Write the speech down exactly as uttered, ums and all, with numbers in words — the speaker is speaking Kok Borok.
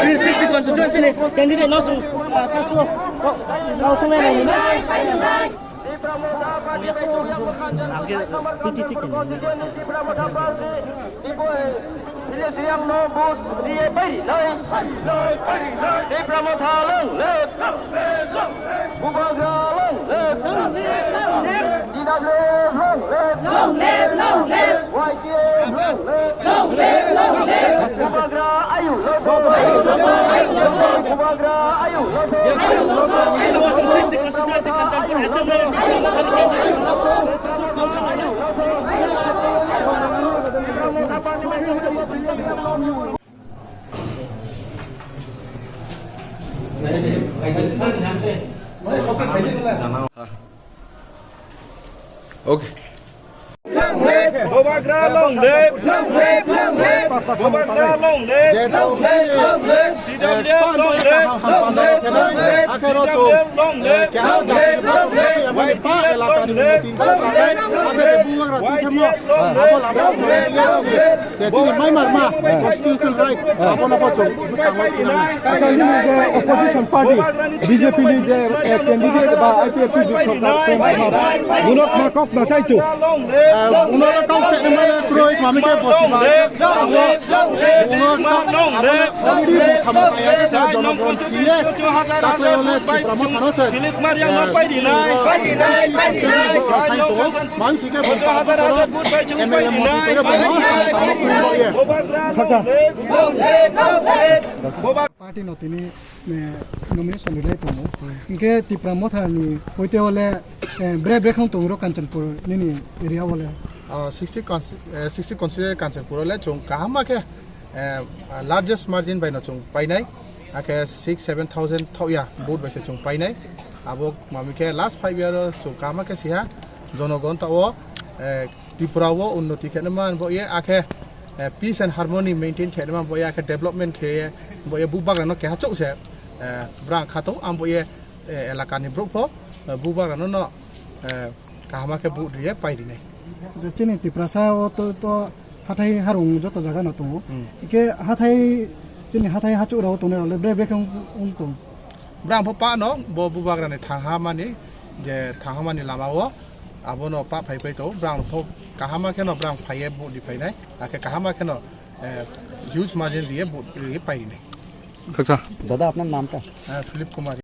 Three sixty constituency ni candidate no sung, ah, so, so, oh, no sung na ni. P T C candidate. Tipra Motha long live! Bubagra long live! T W F long live! Long live, long live! Y T F long live! Long live, long live! Bubagra ayu logo! Bubagra ayu logo! Okay. Bubagra long live! Bubagra long live! T W F long live! T W F long live! Constitutional right, abono bo chwng bwskango twilang. Acha, ini je opposition party, B J P ni je, eh, candidate ba I P F T ni sorkar, buno khna kok na chai chu. Eh, buno kok se ni mane kroi, mami ke bosi ba. Buno abono already bo samung kaya sa jonogon siye. Takle ole Tipra Motha no se. Philip Mariam no paidi nai. Paidi nai, paidi nai. Mansi ke bo M L A mantri kore bo no samung kaya. Khaksa. Party no tini, eh, nomination rilai tongo. Hwnkhe Tipra Motha ni hoite hole, eh, bre bre khang tongo Kanchanpur nini area hole. Ah, sixty cons-, eh, sixty constituency Kanchanpur hole chwng kaham ma khe, eh, largest margin bai no chwng painai. Akhe six seven thousand thok ya vote bai se chwng painai. Abo mami khe last five year o chwng kaham ma khe siha jonogon ta o, eh, Tripura o unnoti khe nima bo ye akhe, eh, peace and harmony maintain khe nima bo ye akhe development khe bo ye bubagra no keha chok se, eh, brang khato am bo ye, eh, elaka ni brok pho, eh, bubagra no no, eh, kaham ma khe vote riye pai rinai. Je chini Tiprasa o to, to hathai harung joto jaga no tongo. Hmm. Ike hathai chini hathai hachuk rao tongnai rao le bre bre khe wng, wng tong. Brang pho pa no bo bubagra ni thangha mani je thangha mani lama o abono pa phai phai to brang pho kaham ma khe no brang phai ye vote ri phai nai akhe kaham ma khe no, eh, huge margin riye vote riye pai rinai. Khaksa. দাদা, আপনার নামটা? Eh, Philip Kumar.